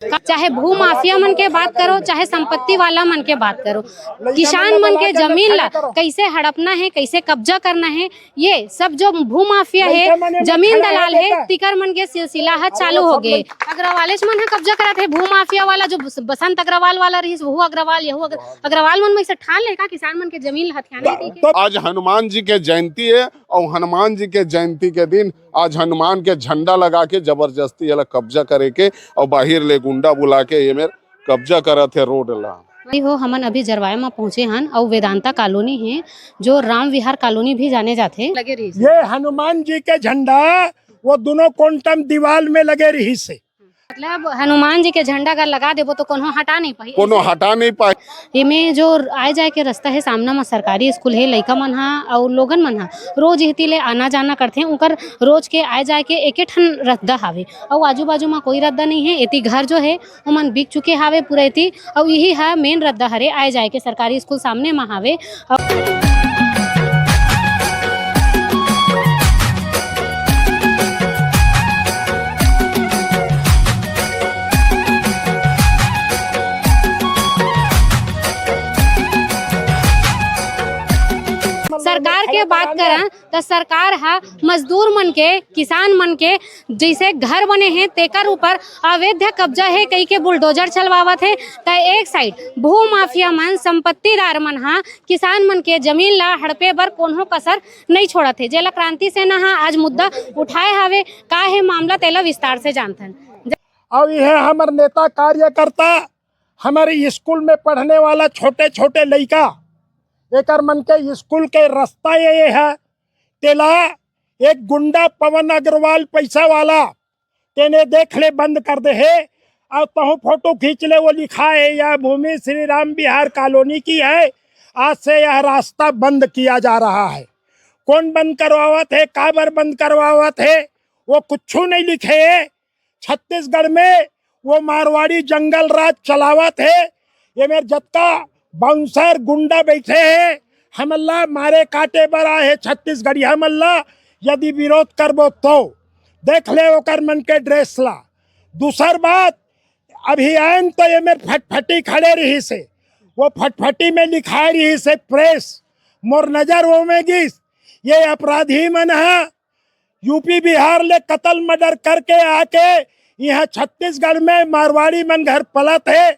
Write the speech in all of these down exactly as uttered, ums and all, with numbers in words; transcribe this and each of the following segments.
चाहे भू माफिया मन के बात करो, चाहे संपत्ति वाला मन के बात करो, किसान मन के जमीन ला कैसे हड़पना है, कैसे कब्जा करना है, ये सब जो भू माफिया है, जमीन दलाल है, तिकर मन के सिलसिला ह चालू हो गए। अग्रवालेच मन ह कब्जा करत है, भू माफिया वाला जो बस-, बसंत अग्रवाल वाला रहिस, वहू अग्रवाल, यहू अग्र-, अग्रवाल मन में से ठान ले का किसान मन के जमीन ला हथियाना है कहिके? आज हनुमान जी के जयंती है और हनुमान जी के जयंती के दिन आज हनुमान के झंडा लगा के जबरदस्ती एला कब्जा करे के और बाहिर ले गुंडा बुला के ये मेर कब्जा करत है रोड ला। भाई हो, हमन अभी जरवाया म पहुंचे हन अउ वेदांता कॉलोनी है, जो राम विहार कॉलोनी भी जाने जाथे। लगे रहिस। ये हनुमान जी के झंडा वो दोनों कोंटम दीवाल में लगे रहिस हे। मतलब हनुमान जी के झंडा अगर लगा देबो तो कोनो हटा नहीं पाही। कोनो हटा नहीं पाही। एमे जो आए जाए के रास्ता है, सामना म सरकारी स्कूल है, लइका मन हा अउ लोगन मन हा रोज इहती ले आना जाना करथे। उनकर रोज के आए जाए के एके ठन रद्दा हावे अउ आजू बाजू म कोई रद्दा नहीं है। एती घर जो है ओमन बिक चुके हावे पूरा एती, अउ इही हा मेन रद्दा हरे आए जाए के सरकारी स्कूल सामने म हावे। अउ सरकार के बात करन त सरकार ह मजदूर मन के, किसान मन के जइसे घर बने हे, तेकर ऊपर अवैध कब्जा हे कहिके बुलडोजर चलवावत हे, त एक साइड भू माफिया मन, संपत्तिदार मन ह किसान मन के जमीन ला हड़पे बर कोनो कसर नइ छोड़त हे, जेला क्रांति सेना ह आज मुद्दा उठाए हावे। का हे मामला, तेला विस्तार से जानथन। अउ इहे हमर नेता कार्यकर्ता, हमर स्कूल में पढ़ने वाला छोटे-छोटे लइका, एकर मन के स्कूल के रास्ता ये, ये है, तेला एक गुंडा पवन अग्रवाल पैसा वाला, तेने देख ले बंद कर दे हे। अउ तहूँ फोटो खींच ले, वो लिखा है, "यह भूमि श्री राम विहार कॉलोनी की है, आज से यह रास्ता बंद किया जा रहा है।" कौन बंद करवावत है, काबर बंद करवावत है, वो कुछू नहीं लिखे है। छत्तीसगढ़ में वो मारवाड़ी जंगल राज चलावत हे। ये मेर जतका बाउंसर गुंडा बैठे हे, हमन ला मारे काटे बर आए हे छत्तीसगढ़िया मन ला। यदि विरोध करबो तो देख ले ओकर मन के ड्रेस ला। दूसर बात, अभी आयन तो ये मेर फटफटी खड़े रहिस हे, वो फटफटी में लिखाए रहिस हे प्रेस, मोर नजर वो में गिस। ये अपराधी मन ह यूपी बिहार ले कतल मर्डर करके आके इहाँ छत्तीसगढ़ में मारवाड़ी मन घर पलत हे।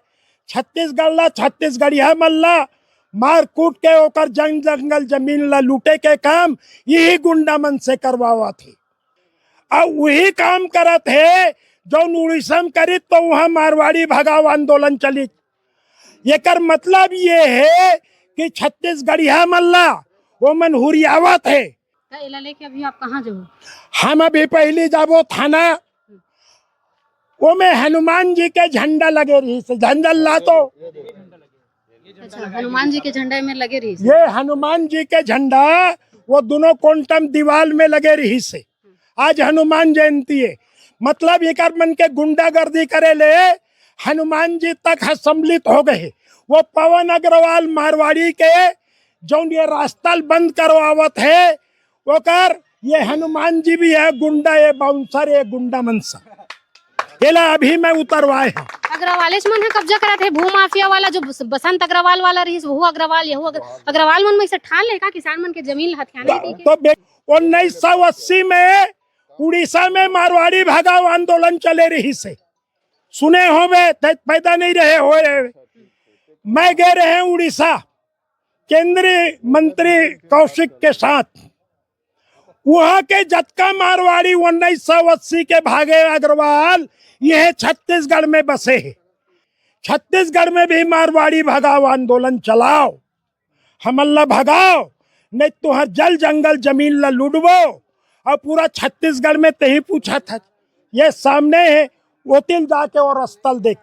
छत्तीसगढ़ ला, छत्तीसगढ़िया मन ला मार कूट के ओकर जंग जंगल जमीन ला लूटे के काम यही गुंडा मन से करवावत हे। अउ वही काम करत हे जौन उड़ीसा में करिस तो वहाँ मारवाड़ी भगाओ आंदोलन चलिस। एकर मतलब ये हे कि छत्तीसगढ़िया मन ला वो मन हुरियावत हे। त एला लेके अभी आप कहाँ जाबो? हम अभी पहली जाबो थाना, ओमे हनुमान जी के झंडा लगे रहिस, झंडा ला तो। अच्छा, हनुमान जी के झंडा में लगे रहिस। ये हनुमान जी के झंडा वो दोनों कोंटम दीवाल में लगे रहिस हे। आज हनुमान जयंती हे, मतलब एकर मन के गुंडागर्दी करे ले हनुमान जी तक ह सम्मिलित हो गए हे। वो पवन अग्रवाल मारवाड़ी के जौन ये रास्ता ल बंद करवावत हे, ओकर ये हनुमान जी भी हे गुंडा, ये बाउंसर, ये गुंडा मनसा। एला अभी मैं उतरवाए हूँ। अग्रवालेच मन ह कब्जा करत हे, भू माफिया वाला जो बस-, बसंत अग्रवाल वाला रहिस, वहू अग्रवाल, यहू अग्र-, अग्रवाल मन में से ठान ले का किसान मन के जमीन ल हथियाना हे कहिके? तो बे-, उन्नीस सौ अस्सी में उड़ीसा में मारवाड़ी भगाओ आंदोलन चले रहिस हे, सुने होबे, त पैदा नहीं रहे होए। मैं गए रहे उड़ीसा केंद्रीय मंत्री कौशिक के साथ, वहाँ के जतका मारवाड़ी उन्नीस सौ अस्सी के भागे अग्रवाल, ये छत्तीसगढ़ में बसे हे। छत्तीसगढ़ में भी मारवाड़ी भगाओ आंदोलन चलाओ, हमन ला भगाओ, नहीं तुहर जल जंगल जमीन ला लूटबो। अउ पूरा छत्तीसगढ़ में तेही पूछत हे, ये सामने हे, ओती ल जाके वो रास्ता ल देख,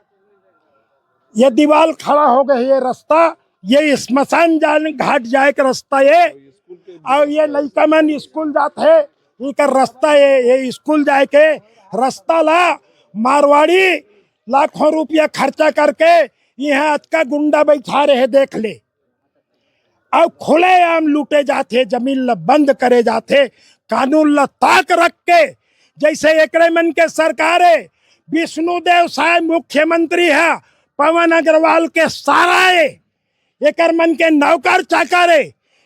ये दीवाल खड़ा हो गए, ये रास्ता, ये श्मशान जान घाट जाए के रास्ता ये। अउ ये लइका मन स्कूल जात हे, इकर रास्ता ये, ये स्कूल जाए के रास्ता ला मारवाड़ी लाखों रुपया खर्चा करके यहाँ अतका गुंडा बैठा रहे, देख ले। अउ खुलेआम लूटे जाथे, जमीन ल बंद करे जाथे, कानून ल ताक रख के। जैसे एकरे मन के सरकार हे, विष्णुदेव साय मुख्यमंत्री हे, पवन अग्रवाल के सारा हे, एकर मन के नौकर चाकर हे।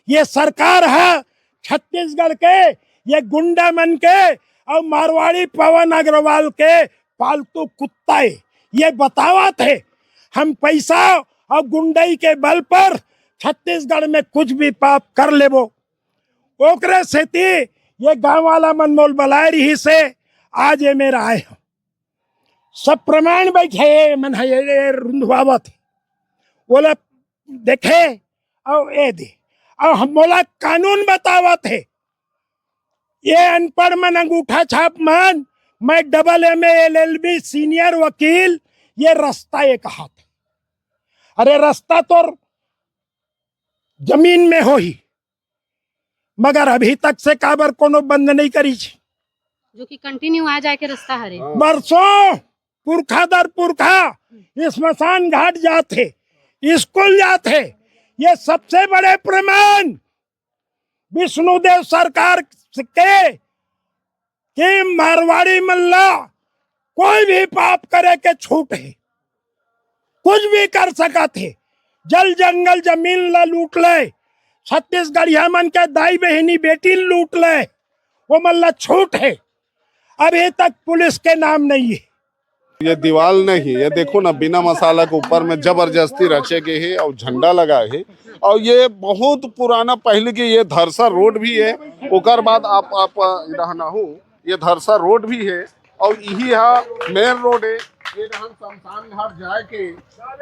ये सरकार हे छत्तीसगढ़ के, ये गुंडा मन के अउ मारवाड़ी पवन अग्रवाल के पालतू कुत्ता हे। ये बतावत हे, हम पैसा अउ गुंडई के बल पर छत्तीसगढ़ में कुछ भी पाप कर लेबो। ओकरे सेती ये गांव वाला मन मोल बलाए रहिस हे, आज ये मेर आए हो। सब प्रमाण बैठे हे, मन हे ये रुंधवावत हे। ओला देखे अउ ए दे, अउ हम मोला कानून बतावत हे। ये अनपढ़ मन, अंगूठा छाप मन, मैं double M A, L L B, senior वकील, ये रस्ता ये कहत। अरे रस्ता तोर जमीन में होही, मगर अभी तक से काबर कोनो बंद नहीं करी छी। जो कि कंटिन्यू आ जाए के रस्ता हरे। बरसों पुरखा दर पुरखा स्मशान घाट जात हे, स्कूल जात हे। ये सबसे बड़े प्रमाण विष्णुदेव सरकार के कि मारवाड़ी मन ला कोई भी पाप करे के छूट हे, कुछ भी कर सकत हे। जल जंगल जमीन ला लूट ले, छत्तीसगढ़िया मन के दाई बहिनी बेटी लूट ले, वो मन ला छूट हे। अभी तक पुलिस के नाम नहीं हे। ये दीवाल नहीं, ये देखो ना, बिना मसाला के ऊपर में जबरदस्ती रचे गए हे अउ झंडा लगा हे। अउ ये बहुत पुराना, पहले की ये धरसा रोड भी हे, ओकर बाद आप आप इधर ना हो, ये धरसा रोड भी हे अउ यही हा मेन रोड हे। ये डहन शमशान घाट जाए के,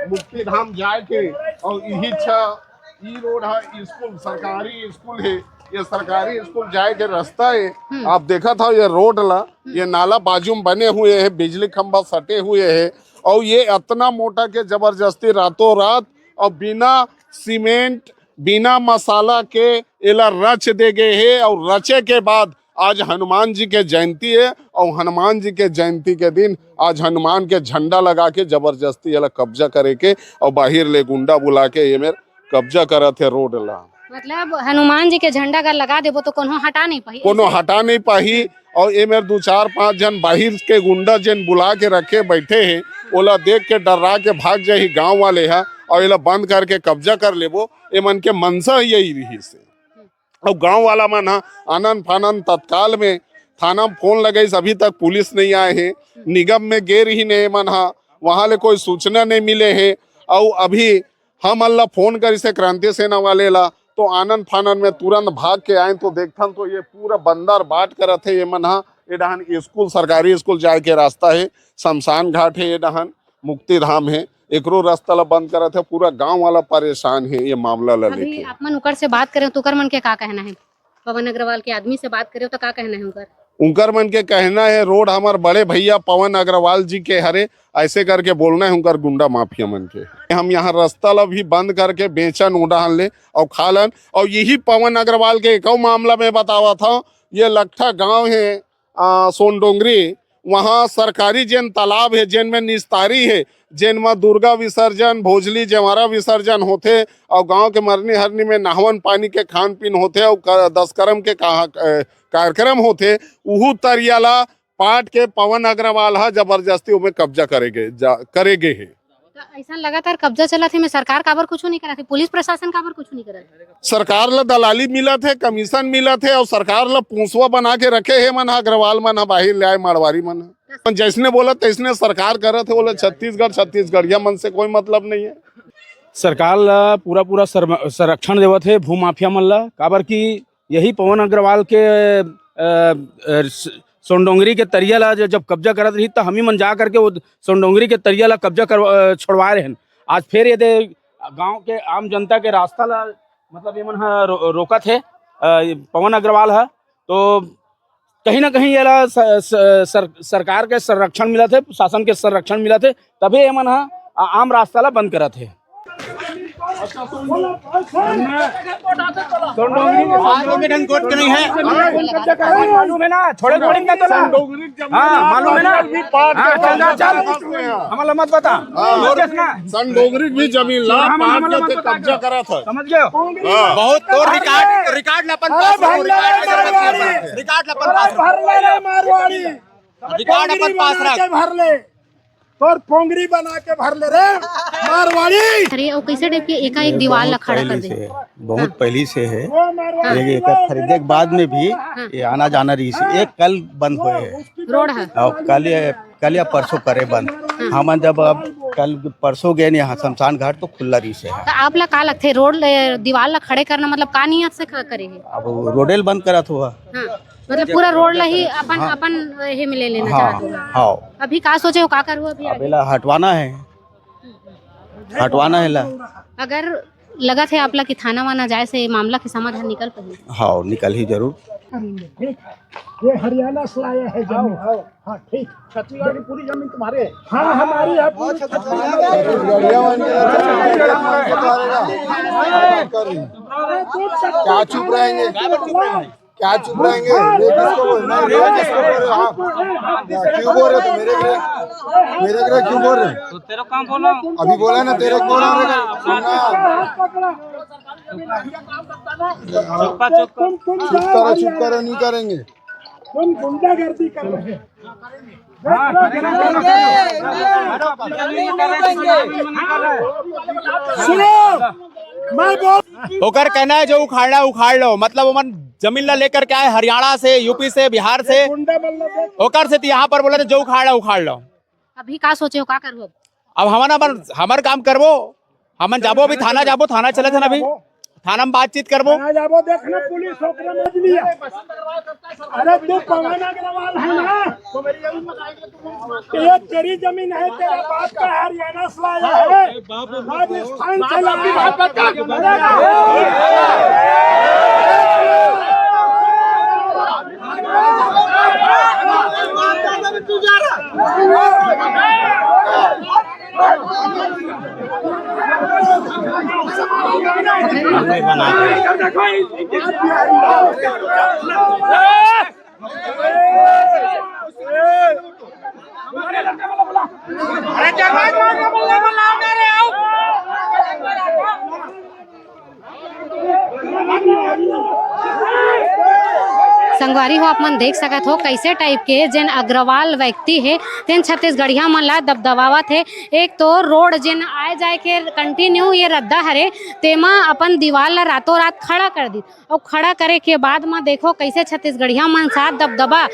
मुक्ति धाम जाए के, अउ यही छा ई रोड हा स्कूल, सरकारी स्कूल हे। ये सरकारी स्कूल जाए के रास्ता हे। आप देखत हो ये रोड ला, ये नाला बाजू में बने हुए हे, बिजली खंभा सटे हुए हे, अउ ये अतना मोटा के जबरदस्ती रातों रात अउ बिना सीमेंट, बिना मसाला के एला रच दे गे हे। अउ रचे के बाद आज हनुमान जी के जयंती हे, अउ हनुमान जी के जयंती के दिन आज हनुमान के झंडा लगा के जबरदस्ती एला कब्जा करे के अउ बाहिर ले गुंडा बुला के ये मेर कब्जा करत हे रोड ला। मतलब हनुमान जी के झंडा अगर लगा देबो तो कोनो हटा नहीं पाही। कोनो हटा नहीं पाही। अउ ए मेर दू चार पांच झन बाहिर के गुंडा जेन बुला के रखे बैठे हे, ओला देख के डर्रा के भाग जाही गांव वाले हा, अउ एला बंद करके कब्जा कर लेबो। ए मन के मनसा यही रहिस हे। अउ गांव वाला मन हा आनन फानन तत्काल में थाना में फोन लगाइस, अभी तक पुलिस नहीं आए हे। निगम में गे रहिन हे मन हा, वहां ले कोई सूचना नहीं मिले हे। अउ अभी हमन ला फोन करिस हे क्रांति सेना वाले ला, तो आनन फानन में तुरंत भाग के आए। तो देखथन तो ये पूरा बंदर बाट करत हे ये मन हा। ये डहन स्कूल, सरकारी स्कूल जाए के रास्ता हे, शमशान घाट हे, ये डहन मुक्ति धाम हे, एकरो रास्ता ला बंद करत हे। पूरा गांव वाला परेशान हे ये मामला ला अभी लेके। आप मन उकर से बात करें तो उकर मन के का कहना है? पवन अग्रवाल के आदमी से बात करे हो तो का कहना है उनकर? उनकर मन के कहना है, रोड हमर बड़े भैया पवन अग्रवाल जी के हरे, ऐसे करके बोलना है उनकर गुंडा माफिया मन के। हम यहाँ रास्ता ला भी बंद करके बेचन उड़ान ले और खालन। और यही पवन अग्रवाल के एक और मामला में बतावा था, ये लखठा गांव है, आ, सोनडोंगरी, वहाँ सरकारी जेन तालाब है, जेन में निस्तारी है, जेन में दुर्गा विसर्जन, भोजली, जेवारा विसर्जन होथे और गांव के मरनी हरनी में नहवन पानी के खान पीन होथे और क-, दस करम के कहा-, अ, कार्यक्रम होथे, उहू तरिया ला पाट के पवन अग्रवाल हा जबरदस्ती ओमे कब्जा करे गे, जा, करे गे हे। तो ऐसा लगातार कब्जा चलत हे, में सरकार काबर कुछ नहीं करत हे, पुलिस प्रशासन काबर कुछ नहीं करत हे? सरकार ला दलाली मिलत हे, कमीशन मिलत हे और सरकार ला पूंसवा बना के रखे हे मन ह, अग्रवाल मन ह, बाहिर ले आए मारवाड़ी मन ह। जैसने बोला तैसने सरकार करत हे, बोले छत्तीसगढ़, छत्तीसगढ़िया मन से कोई मतलब नहीं है। सरकार ला पूरा पूरा सर-, संरक्षण देवत हे भूमाफिया मन ला, काबर कि यही पवन अग्रवाल के, अ, अ, स-, सोनडोंगरी के तरिया ला ज-, जब कब्जा करत रही, त हम ही मन जा करके वो सोनडोंगरी के तरिया ला कब्जा कर, अ, छोड़वाए रहन। आज फिर ये दे गांव के आम जनता के रास्ता ला, मतलब, ये मन ह रो-, रोकत हे, अ, ये पवन अग्रवाल ह। तो कहीं ना कहीं ये ला स-, स-, सर-, सरकार के संरक्षण मिलत हे, शासन के संरक्षण मिलत हे, तभे ये मन ह आ-, आम रास्ता ला बंद करत हे। सोनडोंगरी के आज लोग के ढंग कोट के नहीं है। मालूम है ना, छोड़े छोड़े का तो ना। हाँ, मालूम है ना। हाँ, चल, चल। हमारा मत बता। हाँ। मत देख ना। सोनडोंगरी भी जमीन ला, हम, पाट हमारा के मत बता। कब्जा करा था। समझ गए हो? हाँ। बहुत तो रिकॉर्ड, रिकॉर्ड ला अपन पास रखो, रिकॉर्ड ला अपन पास रखो। रिकॉर्ड ला अपन पास रखो। मारवाड़ी। रिकॉर्ड अपन पास रख। भर ले। तोर पोंगरी बना के भर ले रे, मारवाड़ी। अरे, वो कैसे टाइप के एकाएक ये दीवार ला बहुत खड़ा कर पहले दे? से है, बहुत हाँ। पहले से है। हाँ। ये, ये खरीदे के बाद में भी हाँ। ये आना जाना रही से, एक कल बंद हुए है। रोड है। और कल ये, कल या परसों करे बंद। हाँ। हमन जब अब कल परसों गए यहाँ शमशान घाट तो खुला रही से है। तो आप ला का लगथे, रोड ले, दीवार ला खड़े करना मतलब का नियत से ख-, करे है? अब रोडे ल बंद करत हुआ। हाँ। मतलब पूरा रोड ला ही अपन, हाँ। अपन हे में ले लेना हाँ, चाहत हो। हाँ। अभी का सोचे हो, का करहु अभी अब आगे? एला हटवाना है, हटवाना है ला। अगर लगत है आप ला कि थाना वाना जाए से मामला के समाधान निकल पाही? हाँ, निकल ही जरूर। ठीक है। ये हरियाणा से लाया है जमीन। हाँ, ठीक। छत्तीसगढ़ की पूरी जमीन तुम्हारे है? हाँ, हमारी है पूरी। छत्तीसगढ़। क्या चुप रहेंगे? क्या चुप रहेंगे? रे किसको बोल रहे? रे किसको बोल रहे? हाँ। क्यों बोल रहे? तो मेरे ग्रह, मेरे ग्रह क्यों बोल रहे? तो तेरे काम बोला। अभी बोला ना, तेरे को बोला ना। सुनना। चुप्पा चुप कर। चुप करो, चुप करो, नहीं करेंगे। तुम गुंडागर्दी कर रहे हो। सुनो, मैं बोल ओकर कहना है जो उखाड़ना उखाड़ लो, मतलब ओमन जमीन ला लेकर के आए हरियाणा से, यूपी से, बिहार से, गुंडा बल्ला देख। ओकर से तो यहाँ पर बोला था जो उखाड़ना उखाड़ लो। अभी का सोचे हो, का करबो? अब हमन अपन हमर काम करबो, हमन जाबो, अभी थाना जाबो, थाना चले थे ना अभी, थाना में बातचीत करबो। थाना जाबो, देख ना पुलिस ओकरे में आदमी है। अरे तू पवन अग्रवाल है ना? ये तेरी जमीन है, तेरा बाप का हरियाणा से लाया है, राजस्थान से लाया है। संगवारी हो, आप मन देख सकत हो, कैसे टाइप के जेन अग्रवाल व्यक्ति हे, तेन छत्तीसगढ़िया मन ला दबदबावत हे। एक तो रोड जेन आए जाए के कंटिन्यू ये रद्दा हरे, तेमा अपन दीवार ला रातों रात खड़ा कर दी। अउ खड़ा करे के बाद म देखो, कैसे छत्तीसगढ़िया मन साथ दबदबा,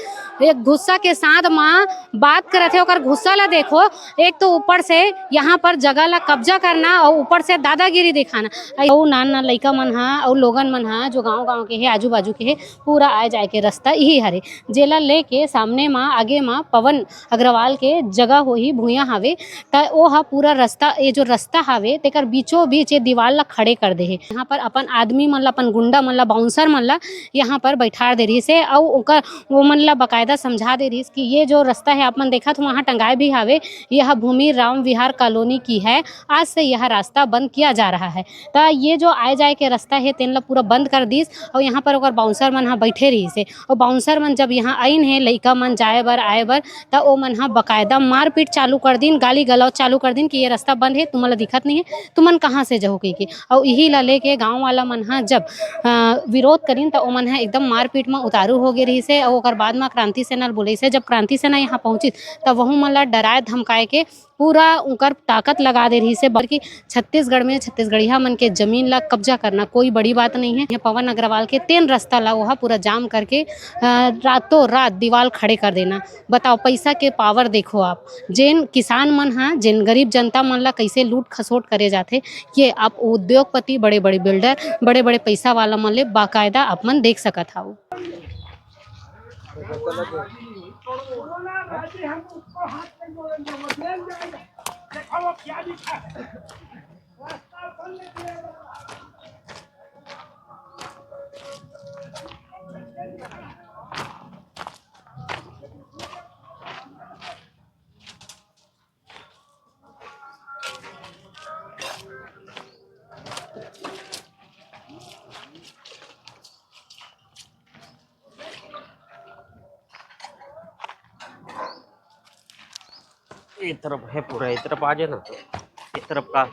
एक गुस्सा के साथ म बात करत हे। ओकर गुस्सा ला देखो, एक तो ऊपर से यहाँ पर जगह ला कब्जा करना अउ ऊपर से दादागिरी दिखाना। अउ नान नान लइका मन हा अउ लोगन मन हा, जो गांव गांव के हे, आजू बाजू के हे, पूरा आए जाए के रास्ता इही हरे, जेला लेके सामने म, आगे म पवन अग्रवाल के जगह होही, भुइयां हावे, त ओ ह पूरा रास्ता, ये जो रास्ता हावे, तेकर बीचों बीच ये दीवार ला खड़े कर दे हे। यहाँ पर अपन आदमी मन ला, अपन गुंडा मन ला, बाउंसर मन ला यहाँ पर बैठार दे रहिस हे, अउ ओकर, वो मन ला बकायदा समझा दे रहिस कि ये जो रास्ता है, आप मन देखत हो, वहाँ टंगाए भी हावे, यह भूमि राम विहार कॉलोनी की है, आज से यह रास्ता बंद किया जा रहा है। त ये जो आए जाए के रास्ता है, तेन ला पूरा बंद कर दिस, अउ यहाँ पर ओकर बाउंसर मन ह बैठे रहिस हे। अउ बाउंसर मन जब यहाँ आइन हे, लइका मन जाए बर, आए बर, त ओ मन ह बकायदा मारपीट चालू कर दिन, गाली गलौज चालू कर दिन कि ये रास्ता बंद हे, तुमन ला दिखत नहीं हे, तुमन कहाँ से जहो कहिके। अउ इही ला लेके गाँव वाला मन ह जब, अ, विरोध करिन, त ओ मन ह एकदम मारपीट म उतारू हो गे रहिस हे। अउ ओकर बाद म क्रांति सेना ल बुलाइस हे। जब क्रांति सेना यहाँ पहुँचिस, त वहू मन ला डराए धमकाए के पूरा उंकर ताकत लगा दे रहिस हे, बल्कि छत्तीसगढ़ में छत्तीसगढ़िया मन के जमीन ला कब्जा करना कोई बड़ी बात नहीं है। ये पवन अग्रवाल के तेन रास्ता ला ओहा पूरा जाम करके, अ, रातों रात दीवाल खड़े कर देना। बताओ, पैसा के पावर देखो आप। जेन किसान मन हा, जेन गरीब जनता मन ला कैसे लूट खसोट करे जाथे, ये आप उद्योगपति, बड़े-बड़े बिल्डर, बड़े-बड़े पैसा वाला मन ले बाकायदा आप मन देख सकत हव। ये तरफ है पूरा, ये तरफ आ जाए ना, ये तरफ का।